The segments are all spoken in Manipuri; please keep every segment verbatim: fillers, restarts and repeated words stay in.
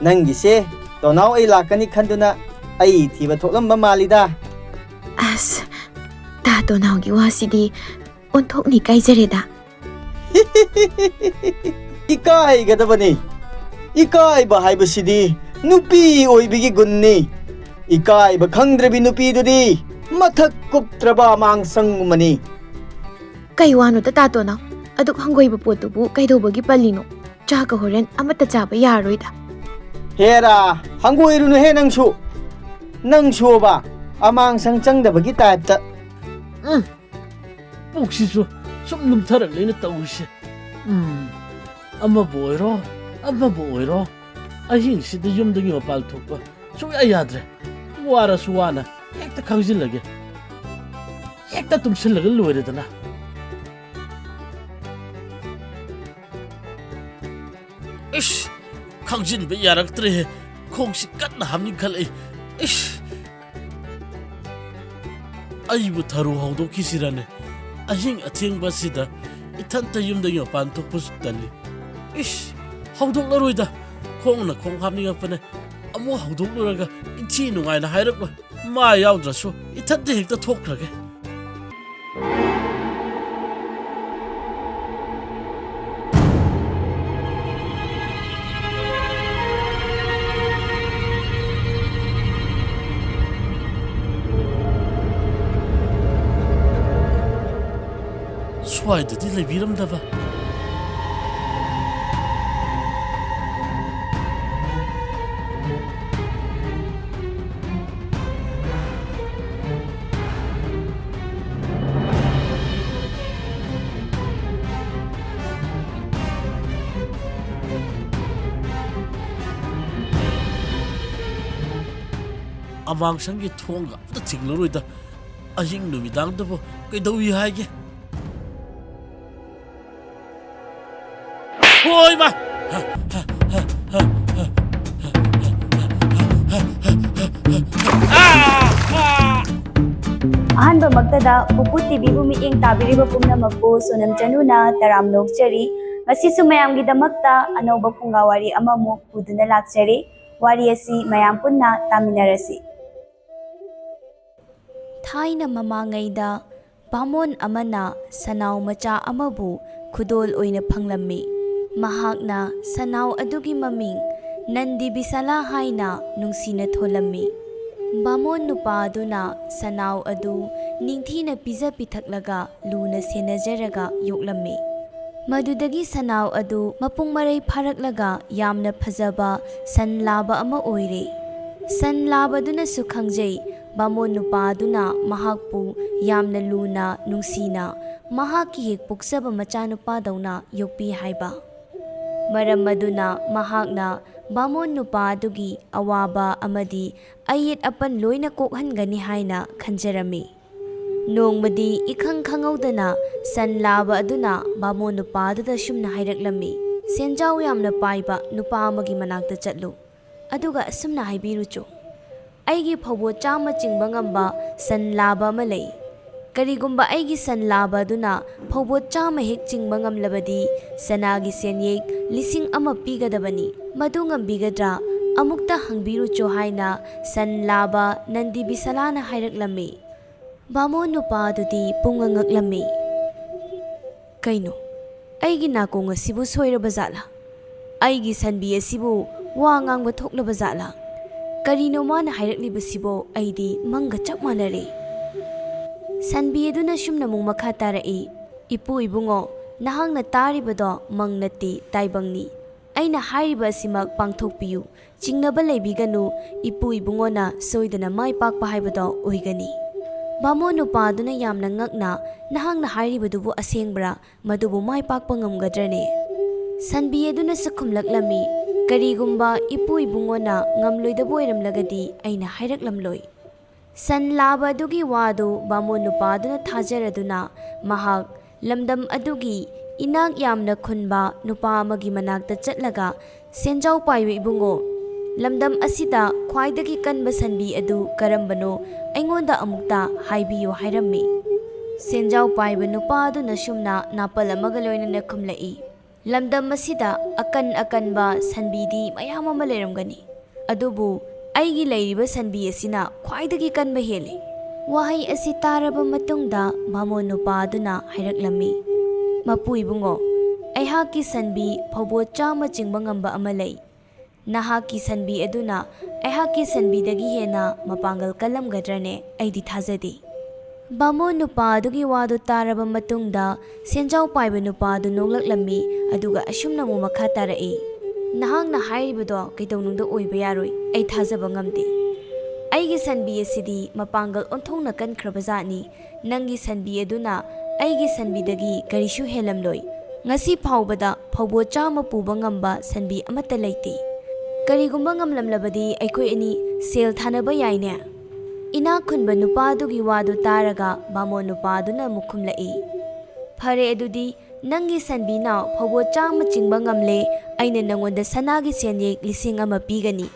ꯅꯪꯒꯤꯁꯦ ꯇꯣꯅꯥꯎ ꯑꯩ ꯂꯥꯛꯀꯅꯤ ꯈꯟꯗꯨꯅ ꯑꯩ ꯊꯤꯕ ꯊꯣꯛꯂꯝꯕ ꯃꯥꯜꯂꯤꯗ꯫ ꯑꯁ, ꯇꯥ ꯇꯣꯅꯥꯎꯒꯤ ꯋꯥꯁꯤꯗꯤ ꯑꯣꯟꯊꯣꯛꯅ ꯏꯀꯥꯏꯖꯔꯦꯗ꯫ ꯏꯀꯥꯏꯒꯗꯕꯅꯤ꯫ ꯏꯀꯥꯏꯕ ꯍꯥꯏꯕꯁꯤꯗꯤ ꯅꯨꯄꯤ ꯑꯣꯏꯕꯒꯤ ꯒꯨꯟꯅꯤ꯫ ꯏꯀꯥꯏꯕ ꯈꯪꯗ꯭ꯔꯕꯤ ꯅꯨꯄꯤꯗꯨꯗꯤ ꯃꯊꯛ ꯀꯨꯞꯇ꯭ꯔꯕ ꯑꯃꯥꯡꯁꯪꯒꯨꯝꯕꯅꯤ꯫ ꯀꯩ ꯋꯥꯅꯣꯗ ꯇꯥ ꯇꯣꯅꯥꯎ? ꯑꯗꯨꯛ ꯍꯪꯒꯣꯏꯕ ꯄꯣꯠꯇꯨꯕꯨ ꯀꯩꯗꯧꯕꯒꯤ ꯄꯜꯂꯤꯅꯣ? ꯆꯥꯛꯀ ꯍꯣꯔꯦꯟ ꯑꯃꯠꯇ ꯆꯥꯕ ꯌꯥꯔꯔꯣꯏꯗ꯫ ꯍꯦꯔꯥ, ꯍꯪꯒꯣꯏꯔꯨꯅꯨꯍꯦ ꯅꯪꯁꯨ꯫ ꯅꯪꯁꯨꯕ ꯑꯃꯥꯡꯁꯪ ꯆꯪꯗꯕꯒꯤ ꯇꯥꯏꯞꯇ꯫ ꯎꯝ, ꯄꯨꯛꯁꯤꯁꯨ ꯁꯨꯝ ꯂꯨꯝꯊꯔꯛꯂꯦꯅ ꯇꯧꯔꯤꯁꯦ꯫ ꯎꯝ, ꯑꯃꯕꯨ ꯑꯣꯏꯔꯣ, ꯑꯃꯕꯨ ꯑꯣꯏꯔꯣ, ꯑꯍꯤꯡꯁꯤꯗ ꯌꯨꯝꯗꯒꯤ ꯃꯄꯥꯟ ꯊꯣꯛꯄ ꯁꯨꯡꯌꯥ ꯌꯥꯗ꯭ꯔꯦ꯫ ꯋꯥꯔꯁꯨ ꯋꯥꯅ ꯍꯦꯛꯇ ꯈꯥꯡꯖꯤꯜꯂꯒꯦ꯫ ꯍꯦꯛꯇ ꯇꯨꯝꯁꯤꯜꯂꯒ ꯂꯣꯏꯔꯦꯗꯅ꯫ ꯏꯁ! ꯈꯥꯡꯖꯤꯟꯕ ꯌꯥꯔꯛꯇ꯭ꯔꯦꯍꯦ꯫ ꯈꯣꯡꯁꯤ ꯀꯟꯅ ꯍꯥꯝꯅꯤꯡꯈꯠꯂꯛꯏ꯫ ꯏꯁ! ꯑꯩꯕꯨ ꯊꯔꯣ ꯍꯧꯗꯣꯛꯈꯤꯁꯤꯔꯅꯦ? ꯑꯍꯤꯡ ꯑꯊꯦꯡꯕ ꯑꯁꯤꯗ ꯏꯊꯟꯇ ꯌꯨꯝꯗꯒꯤ ꯃꯄꯥꯟ ꯊꯣꯛꯄꯁꯨ ꯇꯜꯂꯤ꯫ ꯏꯁ! ꯍꯧꯗꯣꯛꯂꯔꯣꯏꯗ꯫ ꯈꯣꯡꯅ ꯈꯣꯡ ꯍꯥꯝꯅꯤꯡꯉꯛꯄꯅꯦ꯫ ꯑꯃꯨꯛ ꯍꯧꯗꯣꯛꯂꯨꯔꯒ ꯏꯟꯊꯤ ꯅꯨꯡꯉꯥꯏꯅ ꯍꯥꯏꯔꯛꯂꯣꯏ꯫ ꯃꯥ ꯌꯥꯎꯗ꯭ꯔꯁꯨ ꯏꯊꯟꯇ ꯍꯦꯛꯇ ꯊꯣꯛꯈ꯭ꯔꯒꯦ꯫ ꯁ꯭ꯋꯥꯏꯗꯗꯤ ꯂꯩꯕꯤꯔꯝꯗꯕ꯫ ꯑꯃꯥꯡꯁꯪꯒꯤ ꯊꯣꯡꯒ ꯑꯝꯇ ꯊꯤꯡꯂꯔꯣꯏꯗ꯫ ꯑꯍꯤꯡ ꯅꯨꯃꯤꯗꯥꯡꯗꯕꯨ ꯀꯩꯗꯧꯏ ꯍꯥꯏꯒꯦ? ꯍꯣꯏ, ꯃꯥ! ꯑꯍꯥꯟꯕꯃꯛꯇꯗ ꯄꯨꯄꯨ ꯇꯤꯚꯤꯕꯨ ꯃꯤꯠꯌꯦꯡ ꯇꯥꯕꯤꯔꯤꯕ ꯄꯨꯝꯅꯃꯛꯄꯨ ꯁꯣꯅꯝ ꯆꯅꯨꯅ ꯇꯔꯥꯝꯅ ꯑꯣꯛꯆꯔꯤ꯫ ꯉꯁꯤꯁꯨ ꯃꯌꯥꯝꯒꯤꯗꯃꯛꯇ ꯑꯅꯧꯕ ꯐꯨꯡꯒꯥ ꯋꯥꯔꯤ ꯑꯃꯃꯨꯛ ꯄꯨꯗꯨꯅ ꯂꯥꯛꯆꯔꯤ꯫ ꯋꯥꯔꯤ ꯑꯁꯤ ꯃꯌꯥꯝ ꯄꯨꯟꯅ ꯇꯥꯃꯤꯟꯅꯔꯁꯤ꯫ ꯊꯥꯏꯅ ꯃꯃꯥꯡꯉꯩꯗ ꯕꯥꯃꯣꯟ ꯑꯃꯅ ꯁꯅꯥꯎ ꯃꯆꯥ ꯑꯃꯕꯨ ꯈꯨꯗꯣꯜ ꯑꯣꯏꯅ ꯐꯪꯂꯝꯃꯤ꯫ ꯃꯍꯥꯛꯅ ꯁꯅꯥꯎ ꯑꯗꯨꯒꯤ ꯃꯃꯤꯡ ꯅꯟꯗꯤ ꯕꯤꯁꯥꯂꯥ ꯍꯥꯏꯅ ꯅꯨꯡꯁꯤꯅ ꯊꯣꯜꯂꯝꯃꯤ꯫ ꯕꯥꯃꯣꯟ ꯅꯨꯄꯥ ꯑꯗꯨꯅ ꯁꯅꯥꯎ ꯑꯗꯨ ꯅꯤꯡꯊꯤꯅ ꯄꯤꯖ ꯄꯤꯊꯛꯂꯒ ꯂꯨꯅ ꯁꯦꯟꯅꯖꯔꯒ ꯌꯣꯛꯂꯝꯃꯤ꯫ ꯃꯗꯨꯗꯒꯤ ꯁꯅꯥꯎ ꯑꯗꯨ ꯃꯄꯨꯡ ꯃꯔꯩ ꯐꯥꯔꯛꯂꯒ ꯌꯥꯝꯅ ꯐꯖꯕ ꯁꯟ ꯂꯥꯕ ꯑꯃ ꯑꯣꯏꯔꯦ꯫ ꯁꯟ ꯂꯥꯕꯗꯨꯅꯁꯨ ꯈꯪꯖꯩ, ꯕꯥꯃꯣꯟ ꯅꯨꯄꯥ ꯑꯗꯨꯅ ꯃꯍꯥꯛꯄꯨ ꯌꯥꯝꯅ ꯂꯨꯅ, ꯅꯨꯡꯁꯤꯅ, ꯃꯍꯥꯛꯀꯤ ꯍꯦꯛ ꯄꯣꯛꯆꯕ ꯃꯆꯥꯅꯨꯄꯥꯗꯧꯅ ꯌꯣꯛꯄꯤ ꯍꯥꯏꯕ꯫ ꯃꯔꯝ ꯑꯗꯨꯅ ꯃꯍꯥꯛꯅ ꯕꯥꯃꯣꯟ ꯅꯨꯄꯥ ꯑꯗꯨꯒꯤ ꯑꯋꯥꯕ ꯑꯃꯗꯤ ꯑꯌꯦꯠ ꯑꯄꯟ ꯂꯣꯏꯅ ꯀꯣꯛꯍꯟꯒꯅꯤ ꯍꯥꯏꯅ ꯈꯟꯖꯔꯝꯃꯤ꯫ ꯅꯣꯡꯃꯗꯤ ꯏꯈꯪ ꯈꯪꯍꯧꯗꯅ ꯁꯟ ꯂꯥꯕ ꯑꯗꯨꯅ ꯕꯥꯃꯣꯟ ꯅꯨꯄꯥ ꯑꯗꯨꯗ ꯁꯨꯝꯅ ꯍꯥꯏꯔꯛꯂꯝꯃꯤ, "ꯁꯦꯟꯖꯥꯎ ꯌꯥꯝꯅ ꯄꯥꯏꯕ ꯅꯨꯄꯥ ꯑꯃꯒꯤ ꯃꯅꯥꯛꯇ ꯆꯠꯂꯨ꯫ ꯑꯗꯨꯒ ꯑꯁꯨꯝꯅ ꯍꯥꯏꯕꯤꯔꯨꯆꯣ, 'ꯑꯩꯒꯤ ꯐꯧꯕꯣꯠ ꯆꯥꯝꯃ ꯆꯤꯡꯕ ꯉꯝꯕ ꯁꯟ ꯂꯥꯕ ꯑꯃ ꯂꯩ꯫ ꯀꯔꯤꯒꯨꯝꯕ ꯑꯩꯒꯤ ꯁꯟ ꯂꯥꯕ ꯑꯗꯨꯅ ꯐꯧꯕꯣꯠ ꯆꯥꯝꯃ ꯍꯦꯛ ꯆꯤꯡꯕ ꯉꯝꯂꯕꯗꯤ ꯁꯅꯥꯒꯤ ꯁꯦꯟꯌꯦꯛ ꯂꯤꯁꯤꯡ ꯑꯃ ꯄꯤꯒꯗꯕꯅꯤ꯫ ꯃꯗꯨ ꯉꯝꯕꯤꯒꯗ꯭ꯔꯥ? ꯑꯃꯨꯛꯇ ꯍꯪꯕꯤꯔꯨꯆꯣ," ꯍꯥꯏꯅ ꯁꯟ ꯂꯥꯕ ꯅꯟꯗꯤ ꯕꯤꯁꯥꯂꯥꯅ ꯍꯥꯏꯔꯛꯂꯝꯃꯤ꯫ ꯕꯥꯃꯣꯟ ꯅꯨꯄꯥ ꯑꯗꯨꯗꯤ ꯄꯨꯡꯉꯛ ꯉꯛꯂꯝꯃꯤ꯫ "ꯀꯩꯅꯣ, ꯑꯩꯒꯤ ꯅꯥꯀꯣꯡ ꯑꯁꯤꯕꯨ ꯁꯣꯏꯔꯕ ꯖꯥꯠꯂꯥ? ꯑꯩꯒꯤ ꯁꯟꯕꯤ ꯑꯁꯤꯕꯨ ꯋꯥ ꯉꯥꯡꯕ ꯊꯣꯛꯂꯕ ꯖꯥꯠꯂꯥ? ꯀꯔꯤꯅꯣ ꯃꯥꯅ ꯍꯥꯏꯔꯛꯂꯤꯕꯁꯤꯕꯣ? ꯑꯩꯗꯤ ꯃꯪꯒ ꯆꯞ ꯃꯥꯟꯅꯔꯦ꯫" ꯁꯟꯕꯤ ꯑꯗꯨꯅ ꯁꯨꯝꯅ ꯑꯃꯨꯛ ꯃꯈꯥ ꯇꯥꯔꯛꯏ, "ꯏꯄꯨ ꯏꯕꯨꯡꯉꯣ, ꯅꯍꯥꯛꯅ ꯇꯥꯔꯤꯕꯗꯣ ꯃꯪ ꯅꯠꯇꯦ, ꯇꯥꯏꯕꯪꯅꯤ꯫ ꯑꯩꯅ ꯍꯥꯏꯔꯤꯕ ꯑꯁꯤꯃꯛ ꯄꯥꯡꯊꯣꯛꯄꯤꯌꯨ꯫ ꯆꯤꯡꯅꯕ ꯂꯩꯕꯤꯒꯅꯨ, ꯏꯄꯨ ꯏꯕꯨꯡꯉꯣꯅ ꯁꯣꯏꯗꯅ ꯃꯥꯏ ꯄꯥꯛꯄ ꯍꯥꯏꯕꯗꯣ ꯑꯣꯏꯒꯅꯤ꯫" ꯕꯥꯃꯣꯟ ꯅꯨꯄꯥ ꯑꯗꯨꯅ ꯌꯥꯝꯅ ꯉꯛꯅ, "ꯅꯍꯥꯛꯅ ꯍꯥꯏꯔꯤꯕꯗꯨꯕꯨ ꯑꯁꯦꯡꯕ꯭ꯔꯥ? ꯃꯗꯨꯕꯨ ꯃꯥꯏ ꯄꯥꯛꯄ ꯉꯝꯒꯗ꯭ꯔꯅꯦ?" ꯁꯟꯕꯤ ꯑꯗꯨꯅꯁꯨ ꯈꯨꯝꯂꯛꯂꯝꯃꯤ, "ꯀꯔꯤꯒꯨꯝꯕ ꯏꯄꯨ ꯏꯕꯨꯡꯉꯣꯅ ꯉꯝꯂꯣꯏꯗꯕ ꯑꯣꯏꯔꯝꯂꯒꯗꯤ ꯑꯩꯅ ꯍꯥꯏꯔꯛꯂꯝꯂꯣꯏ꯫" ꯁꯟ ꯂꯥꯕ ꯑꯗꯨꯒꯤ ꯋꯥꯗꯨ ꯕꯥꯃꯣꯟ ꯅꯨꯄꯥ ꯑꯗꯨꯅ ꯊꯥꯖꯔꯗꯨꯅ ꯃꯍꯥꯛ ꯂꯝꯗꯝ ꯑꯗꯨꯒꯤ ꯏꯅꯥꯛ ꯌꯥꯝꯅ ꯈꯨꯟꯕ ꯅꯨꯄꯥ ꯑꯃꯒꯤ ꯃꯅꯥꯛꯇ ꯆꯠꯂꯒ, "ꯁꯦꯟꯖꯥꯎ ꯄꯥꯏꯕ ꯏꯕꯨꯡꯉꯣ, ꯂꯝꯗꯝ ꯑꯁꯤꯗ ꯈ꯭ꯋꯥꯏꯗꯒꯤ ꯀꯟꯕ ꯁꯟꯕꯤ ꯑꯗꯨ ꯀꯔꯝꯕꯅꯣ? ꯑꯩꯉꯣꯟꯗ ꯑꯃꯨꯛꯇ ꯍꯥꯏꯕꯤꯌꯨ," ꯍꯥꯏꯔꯝꯃꯤ꯫ ꯁꯦꯟꯖꯥꯎ ꯄꯥꯏꯕ ꯅꯨꯄꯥ ꯑꯗꯨꯅ ꯁꯨꯝꯅ ꯅꯥꯄꯜ ꯑꯃꯒ ꯂꯣꯏꯅꯅ ꯈꯨꯝꯂꯛꯏ, "ꯂꯝꯗꯝ ꯑꯁꯤꯗ ꯑꯀꯟ ꯑꯀꯟꯕ ꯁꯟꯕꯤꯗꯤ ꯃꯌꯥꯝ ꯑꯃ ꯂꯩꯔꯝꯒꯅꯤ, ꯑꯗꯨꯕꯨ ꯑꯩꯒꯤ ꯂꯩꯔꯤꯕ ꯁꯟꯕꯤ ꯑꯁꯤꯅ ꯈ꯭ꯋꯥꯏꯗꯒꯤ ꯀꯟꯕ ꯍꯦꯜꯂꯤ꯫" ꯋꯥꯍꯩ ꯑꯁꯤ ꯇꯥꯔꯕ ꯃꯇꯨꯡꯗ ꯕꯥꯃꯣꯟ ꯅꯨꯄꯥ ꯑꯗꯨꯅ ꯍꯥꯏꯔꯛꯂꯝꯃꯤ, "ꯃꯄꯨ ꯏꯕꯨꯡꯉꯣ, ꯑꯩꯍꯥꯛꯀꯤ ꯁꯟꯕꯤ ꯐꯧꯕꯣꯠ ꯆꯥꯝꯃ ꯆꯤꯡꯕ ꯉꯝꯕ ꯑꯃ ꯂꯩ꯫ ꯅꯍꯥꯛꯀꯤ ꯁꯟꯕꯤ ꯑꯗꯨꯅ ꯑꯩꯍꯥꯛꯀꯤ ꯁꯟꯕꯤꯗꯒꯤ ꯍꯦꯟꯅ ꯃꯄꯥꯡꯒꯜ ꯀꯜꯂꯝꯒꯗ꯭ꯔꯅꯦ? ꯑꯩꯗꯤ ꯊꯥꯖꯗꯦ꯫" ꯕꯥꯃꯣꯟ ꯅꯨꯄꯥ ꯑꯗꯨꯒꯤ ꯋꯥꯗꯨ ꯇꯥꯔꯕ ꯃꯇꯨꯡꯗ ꯁꯦꯟꯖꯥꯎ ꯄꯥꯏꯕ ꯅꯨꯄꯥ ꯑꯗꯨ ꯅꯣꯛꯂꯛꯂꯝꯃꯤ, ꯑꯗꯨꯒ ꯑꯁꯨꯝꯅ ꯑꯃꯨꯛ ꯃꯈꯥ ꯇꯥꯔꯛꯏ, "ꯅꯍꯥꯛꯅ ꯍꯥꯏꯔꯤꯕꯗꯣ ꯀꯩꯗꯧꯅꯨꯡꯗ ꯑꯣꯏꯕ ꯌꯥꯔꯣꯏ꯫ ꯑꯩ ꯊꯥꯖꯕ ꯉꯝꯗꯦ꯫ ꯑꯩꯒꯤ ꯁꯟꯕꯤ ꯑꯁꯤꯗꯤ ꯃꯄꯥꯡꯒꯜ ꯑꯣꯟꯊꯣꯛꯅ ꯀꯟꯈ꯭ꯔꯕ ꯖꯥꯠꯅꯤ꯫ ꯅꯪꯒꯤ ꯁꯟꯕꯤ ꯑꯗꯨꯅ ꯑꯩꯒꯤ ꯁꯟꯕꯤꯗꯒꯤ ꯀꯔꯤꯁꯨ ꯍꯦꯜꯂꯝꯂꯣꯏ꯫ ꯉꯁꯤ ꯐꯥꯎꯕꯗ ꯐꯧꯕꯣꯠ ꯆꯥꯝꯃ ꯄꯨꯕ ꯉꯝꯕ ꯁꯟꯕꯤ ꯑꯃꯠꯇ ꯂꯩꯇꯦ꯫ ꯀꯔꯤꯒꯨꯝꯕ ꯉꯝꯂꯝꯂꯕꯗꯤ ꯑꯩꯈꯣꯏ ꯑꯅꯤ ꯁꯦꯜ ꯊꯥꯅꯕ ꯌꯥꯏꯅꯦ?" ꯏꯅꯥꯛ ꯈꯨꯟꯕ ꯅꯨꯄꯥꯗꯨꯒꯤ ꯋꯥꯗꯨ ꯇꯥꯔꯒ ꯕꯥꯃꯣꯟ ꯅꯨꯄꯥꯗꯨꯅ ꯑꯃꯨꯛ ꯈꯨꯝꯂꯛꯏ, "ꯐꯔꯦ, ꯑꯗꯨꯗꯤ ꯅꯪꯒꯤ ꯁꯟꯕꯤꯅ ꯐꯧꯕꯣꯠ ꯆꯥꯝꯃ ꯆꯤꯡꯕ ꯉꯝꯂꯦ, ꯑꯩꯅ ꯅꯪꯉꯣꯟꯗ ꯁꯅꯥꯒꯤ ꯁꯦꯟꯌꯦꯛ ꯂꯤꯁꯤꯡ ꯑꯃ ꯄꯤꯒꯅꯤ꯫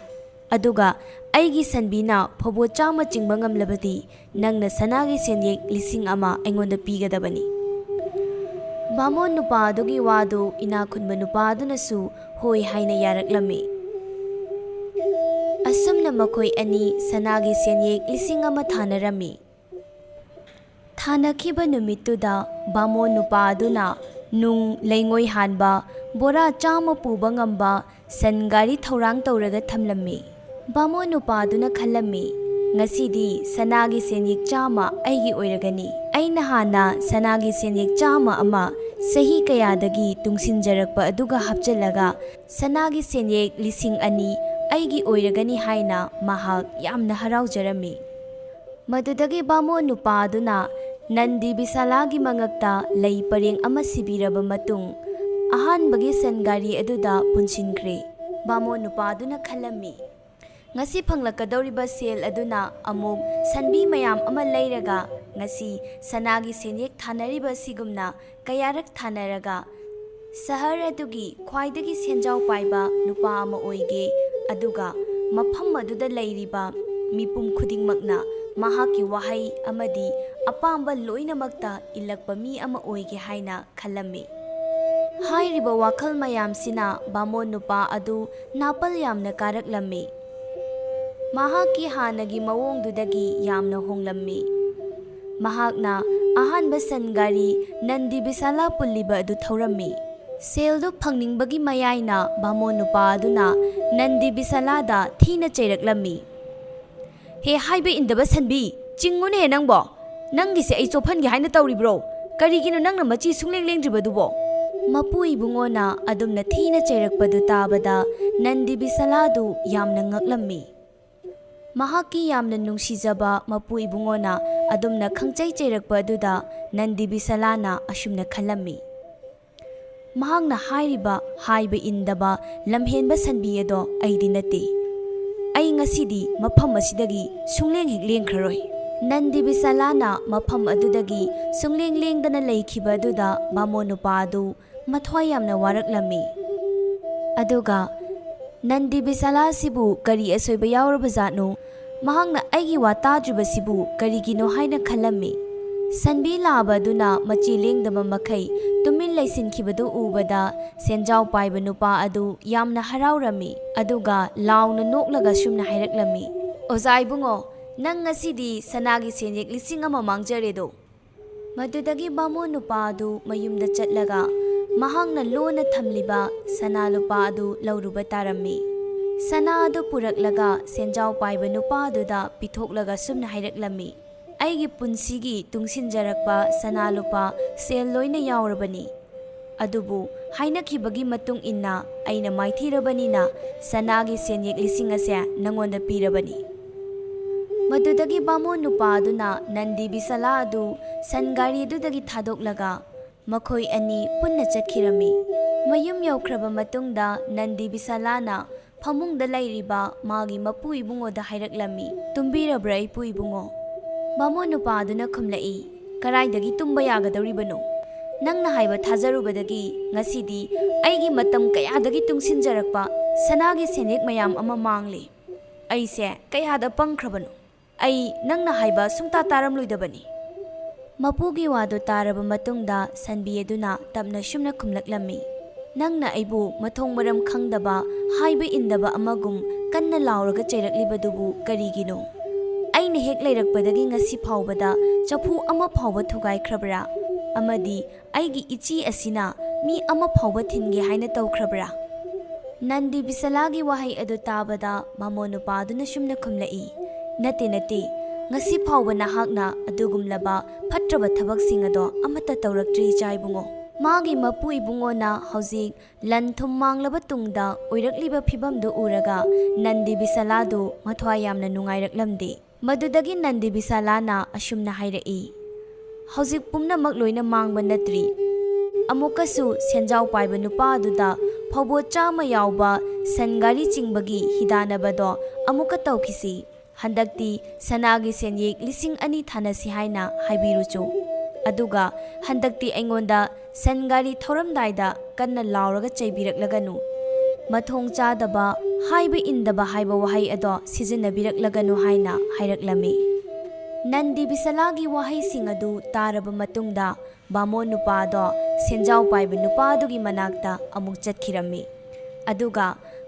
ꯑꯗꯨꯒ ꯑꯩꯒꯤ ꯁꯟꯕꯤꯅ ꯐꯧꯕꯣꯠ ꯆꯥꯝꯃ ꯆꯤꯡꯕ ꯉꯝꯂꯕꯗꯤ ꯅꯪꯅ ꯁꯅꯥꯒꯤ ꯁꯦꯟꯌꯦꯛ ꯂꯤꯁꯤꯡ ꯑꯃ ꯑꯩꯉꯣꯟꯗ ꯄꯤꯒꯗꯕꯅꯤ꯫" ꯕꯥꯃꯣꯟ ꯅꯨꯄꯥ ꯑꯗꯨꯒꯤ ꯋꯥꯗꯨ ꯏꯅꯥꯛ ꯈꯨꯟꯕ ꯅꯨꯄꯥ ꯑꯗꯨꯅꯁꯨ ꯍꯣꯏ ꯍꯥꯏꯅ ꯌꯥꯔꯛꯂꯝꯃꯤ꯫ ꯑꯁꯨꯝꯅ ꯃꯈꯣꯏ ꯑꯅꯤ ꯁꯅꯥꯒꯤ ꯁꯦꯟꯌꯦꯛ ꯂꯤꯁꯤꯡ ꯑꯃ ꯊꯥꯅꯔꯝꯃꯤ꯫ ꯊꯥꯅꯈꯤꯕ ꯅꯨꯃꯤꯠꯇꯨꯗ ꯕꯥꯃꯣꯟ ꯅꯨꯄꯥ ꯑꯗꯨꯅ ꯅꯨꯡ, ꯂꯩꯉꯣꯏ ꯍꯥꯟꯕ, ꯕꯣꯔꯥ ꯆꯥꯝꯃ ꯄꯨꯕ ꯉꯝꯕ ꯁꯟ ꯒꯥꯔꯤ ꯊꯧꯔꯥꯡ ꯇꯧꯔꯒ ꯊꯝꯂꯝꯃꯤ꯫ ꯕꯥꯃꯣꯟ ꯅꯨꯄꯥ ꯑꯗꯨꯅ ꯈꯜꯂꯝꯃꯤ, "ꯉꯁꯤꯗꯤ ꯁꯅꯥꯒꯤ ꯁꯦꯟꯌꯦꯛ ꯆꯥꯝꯃ ꯑꯩꯒꯤ ꯑꯣꯏꯔꯒꯅꯤ꯫ ꯑꯩꯅ ꯍꯥꯟꯅ ꯁꯅꯥꯒꯤ ꯁꯦꯟꯌꯦꯛ ꯆꯥꯝꯃ ꯑꯃ ꯆꯍꯤ ꯀꯌꯥꯗꯒꯤ ꯇꯨꯡꯁꯤꯟꯖꯔꯛꯄ ꯑꯗꯨꯒ ꯍꯥꯞꯆꯤꯜꯂꯒ ꯁꯅꯥꯒꯤ ꯁꯦꯟꯌꯦꯛ ꯂꯤꯁꯤꯡ ꯑꯅꯤ ꯑꯩꯒꯤ ꯑꯣꯏꯔꯒꯅꯤ" ꯍꯥꯏꯅ ꯃꯍꯥꯛ ꯌꯥꯝꯅ ꯍꯔꯥꯎꯖꯔꯝꯃꯤ꯫ ꯃꯗꯨꯗꯒꯤ ꯕꯥꯃꯣꯟ ꯅꯨꯄꯥ ꯑꯗꯨꯅ ꯅꯟꯗꯤ ꯕꯤꯁꯥꯂꯥꯒꯤ ꯃꯉꯛꯇ ꯂꯩ ꯄꯔꯦꯡ ꯑꯃ ꯁꯤꯕꯤꯔꯕ ꯃꯇꯨꯡ, ꯑꯍꯥꯟꯕꯒꯤ ꯁꯟ ꯒꯥꯔꯤ ꯑꯗꯨꯗ ꯄꯨꯟꯁꯤꯟꯈ꯭ꯔꯦ꯫ ꯕꯥꯃꯣꯟ ꯅꯨꯄꯥ ꯑꯗꯨꯅ ꯈꯜꯂꯝꯃꯤ, "ꯉꯁꯤ ꯐꯪꯂꯛꯀꯗꯧꯔꯤꯕ ꯁꯦꯜ ꯑꯗꯨꯅ ꯑꯃꯨꯛ ꯁꯟꯕꯤ ꯃꯌꯥꯝ ꯑꯃ ꯂꯩꯔꯒ ꯉꯁꯤ ꯁꯅꯥꯒꯤ ꯁꯦꯟꯌꯦꯛ ꯊꯥꯅꯔꯤꯕ ꯑꯁꯤꯒꯨꯝꯅ ꯀꯌꯥꯔꯛ ꯊꯥꯅꯔꯒ ꯁꯍꯔ ꯑꯗꯨꯒꯤ ꯈ꯭ꯋꯥꯏꯗꯒꯤ ꯁꯦꯟꯖꯥꯎ ꯄꯥꯏꯕ ꯅꯨꯄꯥ ꯑꯃ ꯑꯣꯏꯒꯦ, ꯑꯗꯨꯒ ꯃꯐꯝ ꯑꯗꯨꯗ ꯂꯩꯔꯤꯕ ꯃꯤꯄꯨꯝ ꯈꯨꯗꯤꯡꯃꯛꯅ ꯃꯍꯥꯛꯀꯤ ꯋꯥꯍꯩ ꯑꯃꯗꯤ ꯑꯄꯥꯝꯕ ꯂꯣꯏꯅꯃꯛꯇ ꯏꯜꯂꯛꯄ ꯃꯤ ꯑꯃ ꯑꯣꯏꯒꯦ" ꯍꯥꯏꯅ ꯈꯜꯂꯝꯃꯤ꯫ ꯍꯥꯏꯔꯤꯕ ꯋꯥꯈꯜ ꯃꯌꯥꯝꯁꯤꯅ ꯕꯥꯃꯣꯟ ꯅꯨꯄꯥ ꯑꯗꯨ ꯅꯥꯄꯜ ꯌꯥꯝꯅ ꯀꯥꯔꯛꯂꯝꯃꯤ꯫ ꯃꯍꯥꯛꯀꯤ ꯍꯥꯟꯅꯒꯤ ꯃꯑꯣꯡꯗꯨꯗꯒꯤ ꯌꯥꯝꯅ ꯍꯣꯡꯂꯝꯃꯤ꯫ ꯃꯍꯥꯛꯅ ꯑꯍꯥꯟꯕ ꯁꯟ ꯒꯥꯔꯤ ꯅꯟꯗꯤ ꯕꯤꯁꯥꯂꯥ ꯄꯨꯜꯂꯤꯕ ꯑꯗꯨ ꯊꯧꯔꯝꯃꯤ꯫ ꯁꯦꯜꯗꯨ ꯐꯪꯅꯤꯡꯕꯒꯤ ꯃꯌꯥꯏꯅ ꯕꯥꯃꯣꯟ ꯅꯨꯄꯥ ꯑꯗꯨꯅ ꯅꯟꯗꯤ ꯕꯤꯁꯥꯂꯥꯗ ꯊꯤꯅ ꯆꯩꯔꯛꯂꯝꯃꯤ꯫ "ꯍꯦ, ꯍꯥꯏꯕ ꯏꯟꯗꯕ ꯁꯟꯕꯤ, ꯆꯤꯡꯉꯨꯅꯦꯍꯦ ꯅꯪꯕꯣ! ꯅꯪꯒꯤꯁꯦ ꯑꯩ ꯆꯣꯞꯍꯟꯒꯦ ꯍꯥꯏꯅ ꯇꯧꯔꯤꯕ꯭ꯔꯣ? ꯀꯔꯤꯒꯤꯅꯣ ꯅꯪꯅ ꯃꯆꯤ ꯁꯨꯡꯂꯦꯡ ꯂꯦꯡꯗ꯭ꯔꯤꯕꯗꯨꯕꯣ?" ꯃꯄꯨ ꯏꯕꯨꯡꯉꯣꯅ ꯑꯗꯨꯝꯅ ꯊꯤꯅ ꯆꯩꯔꯛꯄꯗꯨ ꯇꯥꯕꯗ ꯅꯟꯗꯤ ꯕꯤꯁꯥꯂꯥꯗꯨ ꯌꯥꯝꯅ ꯉꯛꯂꯝꯃꯤ꯫ ꯃꯍꯥꯛꯀꯤ ꯌꯥꯝꯅ ꯅꯨꯡꯁꯤꯖꯕ ꯃꯄꯨ ꯏꯕꯨꯡꯉꯣꯅ ꯑꯗꯨꯝꯅ ꯈꯪꯆꯩ ꯆꯩꯔꯛꯄ ꯑꯗꯨꯗ ꯅꯟꯗꯤ ꯕꯤꯁꯥꯂꯥꯅ ꯑꯁꯨꯝꯅ ꯈꯜꯂꯝꯃꯤ, "ꯃꯍꯥꯛꯅ ꯍꯥꯏꯔꯤꯕ ꯍꯥꯏꯕ ꯏꯟꯗꯕ ꯂꯝꯍꯦꯟꯕ ꯁꯟꯕꯤ ꯑꯗꯣ ꯑꯩꯗꯤ ꯅꯠꯇꯦ꯫ ꯑꯩ ꯉꯁꯤꯗꯤ ꯃꯐꯝ ꯑꯁꯤꯗꯒꯤ ꯁꯨꯡꯂꯦꯡ ꯍꯦꯛ ꯂꯦꯡꯈ꯭ꯔꯔꯣꯏ"꯫ ꯅꯟꯗꯤ ꯕꯤꯁꯥꯂꯥꯅ ꯃꯐꯝ ꯑꯗꯨꯗꯒꯤ ꯁꯨꯡꯂꯦꯡ ꯂꯦꯡꯗꯅ ꯂꯩꯈꯤꯕ ꯑꯗꯨꯗ ꯕꯥꯃꯣꯟ ꯅꯨꯄꯥ ꯑꯗꯨ ꯃꯊ꯭ꯋꯥꯏ ꯌꯥꯝꯅ ꯋꯥꯔꯛꯂꯝꯃꯤ꯫ ꯑꯗꯨꯒ ꯅꯟꯗꯤ ꯕꯤꯁꯥꯂꯥ ꯑꯁꯤꯕꯨ ꯀꯔꯤ ꯑꯁꯣꯏꯕ ꯌꯥꯎꯔꯕꯖꯥꯠꯅꯣ? ꯃꯍꯥꯛꯅ ꯑꯩꯒꯤ ꯋꯥ ꯇꯥꯗ꯭ꯔꯤꯕꯁꯤꯕꯨ ꯀꯔꯤꯒꯤꯅꯣ ꯍꯥꯏꯅ ꯈꯜꯂꯝꯃꯤ꯫ ꯁꯟꯕꯤ ꯂꯥꯕ ꯑꯗꯨꯅ ꯃꯆꯤ ꯂꯦꯡꯗꯕ ꯃꯈꯩ ꯇꯨꯃꯤꯟ ꯂꯩꯁꯤꯟꯈꯤꯕꯗꯨ ꯎꯕꯗ ꯁꯦꯟꯖꯥꯎ ꯄꯥꯏꯕ ꯅꯨꯄꯥ ꯑꯗꯨ ꯌꯥꯝꯅ ꯍꯔꯥꯎꯔꯝꯃꯤ, ꯑꯗꯨꯒ ꯂꯥꯎꯅ ꯅꯣꯛꯂꯒ ꯁꯨꯝꯅ ꯍꯥꯏꯔꯛꯂꯝꯃꯤ, "ꯑꯣꯖꯥ ꯏꯕꯨꯡꯉꯣ, ꯅꯪ ꯉꯁꯤꯗꯤ ꯁꯅꯥꯒꯤ ꯁꯦꯟꯌꯦꯛ ꯂꯤꯁꯤꯡ ꯑꯃ ꯃꯥꯡꯖꯔꯦꯗꯣ"꯫ ꯃꯗꯨꯗꯒꯤ ꯕꯥꯃꯣꯟ ꯅꯨꯄꯥ ꯑꯗꯨ ꯃꯌꯨꯝꯗ ꯆꯠꯂꯒ ꯃꯍꯥꯛꯅ ꯂꯣꯟꯅ ꯊꯝꯂꯤꯕ ꯁꯅꯥ ꯂꯨꯄꯥ ꯑꯗꯨ ꯂꯧꯔꯨꯕ ꯇꯥꯔꯝꯃꯤ꯫ ꯁꯅꯥ ꯑꯗꯨ ꯄꯨꯔꯛꯂꯒ ꯁꯦꯟꯖꯥꯎ ꯄꯥꯏꯕ ꯅꯨꯄꯥ ꯑꯗꯨꯗ ꯄꯤꯊꯣꯛꯂꯒ ꯁꯨꯝꯅ ꯍꯥꯏꯔꯛꯂꯝꯃꯤ, "ꯑꯩꯒꯤ ꯄꯨꯟꯁꯤꯒꯤ ꯇꯨꯡꯁꯤꯟꯖꯔꯛꯄ ꯁꯅꯥ ꯂꯨꯄꯥ ꯁꯦꯜ ꯂꯣꯏꯅ ꯌꯥꯎꯔꯕꯅꯤ꯫ ꯑꯗꯨꯕꯨ ꯍꯥꯏꯅꯈꯤꯕꯒꯤ ꯃꯇꯨꯡ ꯏꯟꯅ ꯑꯩꯅ ꯃꯥꯏꯊꯤꯔꯕꯅꯤꯅ ꯁꯅꯥꯒꯤ ꯁꯦꯟꯌꯦꯛ ꯂꯤꯁꯤꯡ ꯑꯁꯦ ꯅꯉꯣꯟꯗ ꯄꯤꯔꯕꯅꯤ"꯫ ꯃꯗꯨꯗꯒꯤ ꯕꯥꯃꯣꯟ ꯅꯨꯄꯥ ꯑꯗꯨꯅ ꯅꯟꯗꯤ ꯕꯤꯁꯥꯂꯥ ꯑꯗꯨ ꯁꯟ ꯒꯥꯔꯤꯗꯨꯗꯒꯤ ꯊꯥꯗꯣꯛꯂꯒ ꯃꯈꯣꯏ ꯑꯅꯤ ꯄꯨꯟꯅ ꯆꯠꯈꯤꯔꯝꯃꯤ꯫ ꯃꯌꯨꯝ ꯌꯧꯈ꯭ꯔꯕ ꯃꯇꯨꯡꯗ ꯅꯟꯗꯤ ꯕꯤꯁꯥꯂꯥꯅ ꯐꯃꯨꯡꯗ ꯂꯩꯔꯤꯕ ꯃꯥꯒꯤ ꯃꯄꯨ ꯏꯕꯨꯡꯉꯣꯗ ꯍꯥꯏꯔꯛꯂꯝꯃꯤ, "ꯇꯨꯝꯕꯤꯔꯕ꯭ꯔꯥ ꯏꯄꯨ ꯏꯕꯨꯡꯉꯣ?" ꯕꯥꯃꯣꯟ ꯅꯨꯄꯥ ꯑꯗꯨꯅ ꯈꯨꯝꯂꯛꯏ, "ꯀꯔꯥꯏꯗꯒꯤ ꯇꯨꯝꯕ ꯌꯥꯒꯗꯧꯔꯤꯕꯅꯣ? ꯅꯪꯅ ꯍꯥꯏꯕ ꯊꯥꯖꯔꯨꯕꯗꯒꯤ ꯉꯁꯤꯗꯤ ꯑꯩꯒꯤ ꯃꯇꯝ ꯀꯌꯥꯗꯒꯤ ꯇꯨꯡꯁꯤꯟꯖꯔꯛꯄ ꯁꯅꯥꯒꯤ ꯁꯦꯟꯌꯦꯛ ꯃꯌꯥꯝ ꯑꯃ ꯃꯥꯡꯂꯦ꯫ ꯑꯩꯁꯦ ꯀꯌꯥꯗ ꯄꯪꯈ꯭ꯔꯕꯅꯣ! ꯑꯩ ꯅꯪꯅ ꯍꯥꯏꯕ ꯁꯨꯡꯇꯥ ꯇꯥꯔꯝꯂꯣꯏꯗꯕꯅꯤ"꯫ ꯃꯄꯨꯒꯤ ꯋꯥꯗꯨ ꯇꯥꯔꯕ ꯃꯇꯨꯡꯗ ꯁꯟꯕꯤ ꯑꯗꯨꯅ ꯇꯞꯅ ꯁꯨꯝꯅ ꯈꯨꯝꯂꯛꯂꯝꯃꯤ, "ꯅꯪꯅ ꯑꯩꯕꯨ ꯃꯊꯣꯡ ꯃꯔꯝ ꯈꯪꯗꯕ, ꯍꯥꯏꯕ ꯏꯟꯗꯕ ꯑꯃꯒꯨꯝ ꯀꯟꯅ ꯂꯥꯎꯔꯒ ꯆꯩꯔꯛꯂꯤꯕꯗꯨꯕꯨ ꯀꯔꯤꯒꯤꯅꯣ? ꯑꯩꯅ ꯍꯦꯛ ꯂꯩꯔꯛꯄꯗꯒꯤ ꯉꯁꯤ ꯐꯥꯎꯕꯗ ꯆꯐꯨ ꯑꯃ ꯐꯥꯎꯕ ꯊꯨꯒꯥꯏꯈ꯭ꯔꯕ꯭ꯔꯥ? ꯑꯃꯗꯤ ꯑꯩꯒꯤ ꯏꯆꯦ ꯑꯁꯤꯅ ꯃꯤ ꯑꯃ ꯐꯥꯎꯕ ꯊꯤꯟꯒꯦ ꯍꯥꯏꯅ ꯇꯧꯈ꯭ꯔꯕ꯭ꯔꯥ?" ꯅꯟꯗꯤ ꯕꯤꯁꯂꯥꯒꯤ ꯋꯥꯍꯩ ꯑꯗꯨ ꯇꯥꯕꯗ ꯃꯃꯣꯟ ꯅꯨꯄꯥꯗꯨꯅ ꯁꯨꯝꯅ ꯈꯨꯝꯂꯛꯏ, "ꯅꯠꯇꯦ, ꯅꯠꯇꯦ, ꯉꯁꯤ ꯐꯥꯎꯕ ꯅꯍꯥꯛꯅ ꯑꯗꯨꯒꯨꯝꯂꯕ ꯐꯠꯇ꯭ꯔꯕ ꯊꯕꯛꯁꯤꯡ ꯑꯗꯣ ꯑꯃꯠꯇ ꯇꯧꯔꯛꯇ꯭ꯔꯤ, ꯏꯆꯥ ꯏꯕꯨꯡꯉꯣ꯫" ꯃꯥꯒꯤ ꯃꯄꯨ ꯏꯕꯨꯡꯉꯣꯅ ꯍꯧꯖꯤꯛ ꯂꯟ ꯊꯨꯝ ꯃꯥꯡꯂꯕ ꯇꯨꯡꯗ ꯑꯣꯏꯔꯛꯂꯤꯕ ꯐꯤꯕꯝꯗꯨ ꯎꯔꯒ ꯅꯟꯗꯤ ꯕꯤꯁꯂꯥꯗꯨ ꯃꯊ꯭ꯋꯥꯏ ꯌꯥꯝꯅ ꯅꯨꯡꯉꯥꯏꯔꯛꯂꯝꯗꯦ꯫ ꯃꯗꯨꯗꯒꯤ ꯅꯟꯗꯤ ꯕꯤꯁꯥꯂꯥꯅ ꯑꯁꯨꯝꯅ ꯍꯥꯏꯔꯛꯏ, "ꯍꯧꯖꯤꯛ ꯄꯨꯝꯅꯃꯛ ꯂꯣꯏꯅ ꯃꯥꯡꯕ ꯅꯠꯇ꯭ꯔꯤ꯫ ꯑꯃꯨꯛꯀꯁꯨ ꯁꯦꯟꯖꯥꯎ ꯄꯥꯏꯕ ꯅꯨꯄꯥ ꯑꯗꯨꯗ ꯐꯧꯕꯣꯠ ꯆꯥꯝꯃ ꯌꯥꯎꯕ ꯁꯟ ꯒꯥꯔꯤ ꯆꯤꯡꯕꯒꯤ ꯍꯤꯗꯥꯟꯅꯕꯗꯣ ꯑꯃꯨꯛꯀ ꯇꯧꯈꯤꯁꯤ꯫ ꯍꯟꯗꯛꯇꯤ ꯁꯅꯥꯒꯤ ꯁꯦꯟꯌꯦꯛ ꯂꯤꯁꯤꯡ ꯑꯅꯤ ꯊꯥꯅꯁꯤ ꯍꯥꯏꯅ ꯍꯥꯏꯕꯤꯔꯨꯆꯣ꯫ ꯑꯗꯨꯒ ꯍꯟꯗꯛꯇꯤ ꯑꯩꯉꯣꯟꯗ ꯁꯟ ꯒꯥꯔꯤ ꯊꯧꯔꯝꯗꯥꯏꯗ ꯀꯟꯅ ꯂꯥꯎꯔꯒ ꯆꯩꯕꯤꯔꯛꯂꯒꯅꯨ꯫ ꯃꯊꯣꯡ ꯆꯥꯗꯕ, ꯍꯥꯏꯕ ꯏꯟꯗꯕ ꯍꯥꯏꯕ ꯋꯥꯍꯩ ꯑꯗꯣ ꯁꯤꯖꯤꯟꯅꯕꯤꯔꯛꯂꯒꯅꯨ" ꯍꯥꯏꯅ ꯍꯥꯏꯔꯛꯂꯝꯃꯤ꯫ ꯅꯟꯗꯤ ꯕꯤꯁꯂꯥꯒꯤ ꯋꯥꯍꯩꯁꯤꯡ ꯑꯗꯨ ꯇꯥꯔꯕ ꯃꯇꯨꯡꯗ ꯕꯥꯃꯣꯟ ꯅꯨꯄꯥꯗꯣ ꯁꯦꯟꯖꯥꯎ ꯄꯥꯏꯕ ꯅꯨꯄꯥꯗꯨꯒꯤ ꯃꯅꯥꯛꯇ ꯑꯃꯨꯛ ꯆꯠꯈꯤꯔꯝꯃꯤ꯫ ꯑꯗꯨꯒ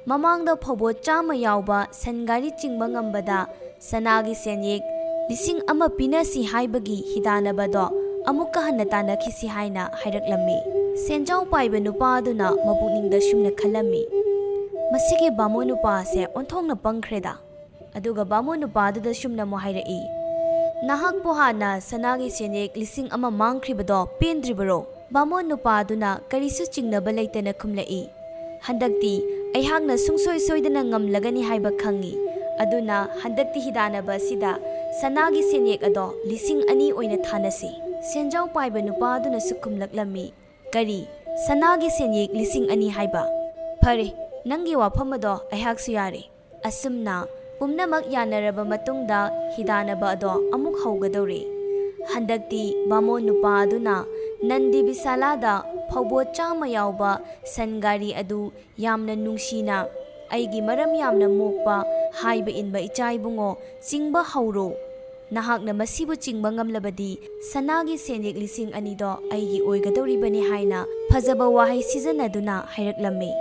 ꯃꯃꯥꯡꯗ ꯐꯧꯕꯣꯠ ꯆꯥꯝꯃ ꯌꯥꯎꯕ ꯁꯟ ꯒꯥꯔꯤ ꯆꯤꯡꯕ ꯉꯝꯕꯗ ꯁꯅꯥꯒꯤ ꯁꯦꯟꯌꯦꯛ ꯂꯤꯁꯤꯡ ꯑꯃ ꯄꯤꯅꯁꯤ ꯍꯥꯏꯕꯒꯤ ꯍꯤꯗꯥꯟꯅꯕꯗꯣ ꯑꯃꯨꯛꯀ ꯍꯟꯅ ꯇꯥꯟꯅꯈꯤꯁꯤ ꯍꯥꯏꯅ ꯍꯥꯏꯔꯛꯂꯝꯃꯤ꯫ ꯁꯦꯟꯖꯥꯎ ꯄꯥꯏꯕ ꯅꯨꯄꯥ ꯑꯗꯨꯅ ꯃꯄꯨꯛꯅꯤꯡꯗ ꯁꯨꯝꯅ ꯈꯜꯂꯝꯃꯤ, "ꯃꯁꯤꯒꯤ ꯕꯥꯃꯣꯟ ꯅꯨꯄꯥ ꯑꯁꯦ ꯑꯣꯟꯊꯣꯛꯅ ꯄꯪꯈ꯭ꯔꯦꯗ꯫" ꯑꯗꯨꯒ ꯕꯥꯃꯣꯟ ꯅꯨꯄꯥ ꯑꯗꯨꯗ ꯁꯨꯝꯅ ꯑꯃꯨꯛ ꯍꯥꯏꯔꯛꯏ, "ꯅꯍꯥꯛꯄꯨ ꯍꯥꯟꯅ ꯁꯅꯥꯒꯤ ꯁꯦꯟꯌꯦꯛ ꯂꯤꯁꯤꯡ ꯑꯃ ꯃꯥꯡꯈ꯭ꯔꯤꯕꯗꯣ ꯄꯦꯟꯗ꯭ꯔꯤꯕꯔꯣ?" ꯕꯥꯃꯣꯟ ꯅꯨꯄꯥ ꯑꯗꯨꯅ ꯀꯔꯤꯁꯨ ꯆꯤꯡꯅꯕ ꯂꯩꯇꯅ ꯈꯨꯝꯂꯛꯏ, "ꯍꯟꯗꯛꯇꯤ ꯑꯩꯍꯥꯛꯅ ꯁꯨꯡꯁꯣꯏ ꯁꯣꯏꯗꯅ ꯉꯝꯂꯒꯅꯤ ꯍꯥꯏꯕ ꯈꯪꯏ꯫ ꯑꯗꯨꯅ ꯍꯟꯗꯛꯇꯤ ꯍꯤꯗꯥꯟꯅꯕ ꯑꯁꯤꯗ ꯁꯅꯥꯒꯤ ꯁꯦꯟꯌꯦꯛ ꯑꯗꯣ ꯂꯤꯁꯤꯡ ꯑꯅꯤ ꯑꯣꯏꯅ ꯊꯥꯅꯁꯤ꯫" ꯁꯦꯟꯖꯥꯎ ꯄꯥꯏꯕ ꯅꯨꯄꯥ ꯑꯗꯨꯅꯁꯨ ꯈꯨꯝꯂꯛꯂꯝꯃꯤ, "ꯀꯔꯤ? ꯁꯅꯥꯒꯤ ꯁꯦꯟꯌꯦꯛ ꯂꯤꯁꯤꯡ ꯑꯅꯤ ꯍꯥꯏꯕ? ꯐꯔꯦ, ꯅꯪꯒꯤ ꯋꯥꯐꯝ ꯑꯗꯣ ꯑꯩꯍꯥꯛꯁꯨ ꯌꯥꯔꯦ꯫" ꯑꯁꯨꯝꯅ ꯄꯨꯝꯅꯃꯛ ꯌꯥꯅꯔꯕ ꯃꯇꯨꯡꯗ ꯍꯤꯗꯥꯟꯅꯕ ꯑꯗꯣ ꯑꯃꯨꯛ ꯍꯧꯒꯗꯧꯔꯦ꯫ ꯍꯟꯗꯛꯇꯤ ꯕꯥꯃꯣꯟ ꯅꯨꯄꯥ ꯑꯗꯨꯅ ꯅꯟꯗꯤ ꯕꯤꯁꯥꯂꯥꯗ ꯐꯧꯕꯣꯠ ꯆꯥꯝꯃ ꯌꯥꯎꯕ ꯁꯟ ꯒꯥꯔꯤ ꯑꯗꯨ ꯌꯥꯝꯅ ꯅꯨꯡꯁꯤꯅ, "ꯑꯩꯒꯤ ꯃꯔꯝ ꯌꯥꯝꯅ ꯃꯣꯛꯄ, ꯍꯥꯏꯕ ꯏꯟꯕ ꯏꯆꯥ ꯏꯕꯨꯡꯉꯣ, ꯆꯤꯡꯕ ꯍꯧꯔꯣ꯫ "ꯅꯍꯥꯛꯅ ꯃꯁꯤꯕꯨ ꯆꯤꯡꯕ ꯉꯝꯂꯕꯗꯤ ꯁꯅꯥꯒꯤ ꯁꯦꯟꯌꯦꯛ ꯂꯤꯁꯤꯡ ꯑꯅꯤꯗꯣ ꯑꯩꯒꯤ ꯑꯣꯏꯒꯗꯧꯔꯤꯕꯅꯤ" ꯍꯥꯏꯅ ꯐꯖꯕ ꯋꯥꯍꯩ ꯁꯤꯖꯤꯟꯅꯗꯨꯅ ꯍꯥꯏꯔꯛꯂꯝꯃꯤ꯫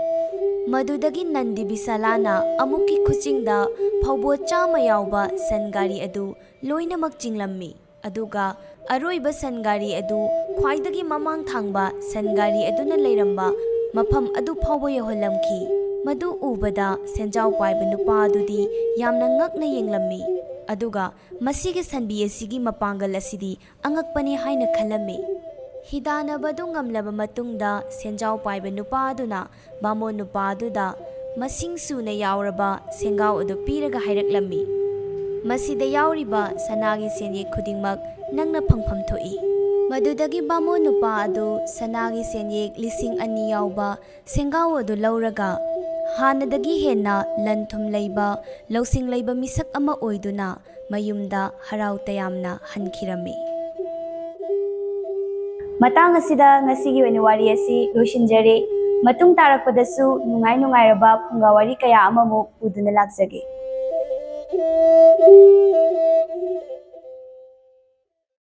ꯃꯗꯨꯗꯒꯤ ꯅꯟꯗꯤ ꯕꯤꯁꯥꯂꯥꯅ ꯑꯃꯨꯛꯀꯤ ꯈꯨꯆꯤꯡꯗ ꯐꯧꯕꯣꯠ ꯆꯥꯝꯃ ꯌꯥꯎꯕ ꯁꯟ ꯒꯥꯔꯤ ꯑꯗꯨ ꯂꯣꯏꯅꯃꯛ ꯆꯤꯡꯂꯝꯃꯤ꯫ ꯑꯗꯨꯒ ꯑꯔꯣꯏꯕ ꯁꯟ ꯒꯥꯔꯤ ꯑꯗꯨ ꯈ꯭ꯋꯥꯏꯗꯒꯤ ꯃꯃꯥꯡ ꯊꯪꯕ ꯁꯟ ꯒꯥꯔꯤ ꯑꯗꯨꯅ ꯂꯩꯔꯝꯕ ꯃꯐꯝ ꯑꯗꯨ ꯐꯥꯎꯕ ꯌꯧꯍꯜꯂꯝꯈꯤ꯫ ꯃꯗꯨ ꯎꯕꯗ ꯁꯦꯟꯖꯥꯎ ꯄꯥꯏꯕ ꯅꯨꯄꯥ ꯑꯗꯨꯗꯤ ꯌꯥꯝꯅ ꯉꯛꯅ ꯌꯦꯡꯂꯝꯃꯤ꯫ ꯑꯗꯨꯒ "ꯃꯁꯤꯒꯤ ꯁꯟꯕꯤ ꯑꯁꯤꯒꯤ ꯃꯄꯥꯡꯒꯜ ꯑꯁꯤꯗꯤ ꯑꯉꯛꯄꯅꯤ" ꯍꯥꯏꯅ ꯈꯜꯂꯝꯃꯤ꯫ ꯍꯤꯗꯥꯟꯅꯕꯗꯨ ꯉꯝꯂꯕ ꯃꯇꯨꯡꯗ ꯁꯦꯟꯖꯥꯎ ꯄꯥꯏꯕ ꯅꯨꯄꯥ ꯑꯗꯨꯅ ꯕꯥꯃꯣꯟ ꯅꯨꯄꯥ ꯑꯗꯨꯗ ꯃꯁꯤꯡ ꯁꯨꯅ ꯌꯥꯎꯔꯕ ꯁꯦꯡꯒꯥꯎ ꯑꯗꯨ ꯄꯤꯔꯒ ꯍꯥꯏꯔꯛꯂꯝꯃꯤ, "ꯃꯁꯤꯗ ꯌꯥꯎꯔꯤꯕ ꯁꯅꯥꯒꯤ ꯁꯦꯟꯌꯦꯛ ꯈꯨꯗꯤꯡꯃꯛ ꯅꯪꯅ ꯐꯪꯐꯝ ꯊꯣꯛꯏ"꯫ ꯃꯗꯨꯗꯒꯤ ꯕꯥꯃꯣꯟ ꯅꯨꯄꯥ ꯑꯗꯨ ꯁꯅꯥꯒꯤ ꯁꯦꯟꯌꯦꯛ ꯂꯤꯁꯤꯡ ꯑꯅꯤ ꯌꯥꯎꯕ ꯁꯦꯡꯒꯥꯎ ꯑꯗꯨ ꯂꯧꯔꯒ ꯍꯥꯟꯅꯗꯒꯤ ꯍꯦꯟꯅ ꯂꯟ ꯊꯨꯝ ꯂꯩꯕ, ꯂꯧꯁꯤꯡ ꯂꯩꯕ ꯃꯤꯁꯛ ꯑꯃ ꯑꯣꯏꯗꯨꯅ ꯃꯌꯨꯝꯗ ꯍꯔꯥꯎ ꯇꯌꯥꯝꯅ ꯍꯟꯈꯤꯔꯝꯃꯤ꯫ ꯃꯇꯥꯡ ꯑꯁꯤꯗ ꯉꯁꯤꯒꯤ ꯑꯣꯏꯅ ꯋꯥꯔꯤ ꯑꯁꯤ ꯂꯣꯏꯁꯤꯟꯖꯔꯦ꯫ ꯃꯇꯨꯡ ꯇꯥꯔꯛꯄꯗꯁꯨ ꯅꯨꯡꯉꯥꯏ ꯅꯨꯡꯉꯥꯏꯔꯕ ꯐꯨꯡꯒꯥ ꯋꯥꯔꯤ ꯀꯌꯥ ꯑꯃꯃꯨꯛ ꯄꯨꯗꯨꯅ ꯂꯥꯛꯆꯒꯦ꯫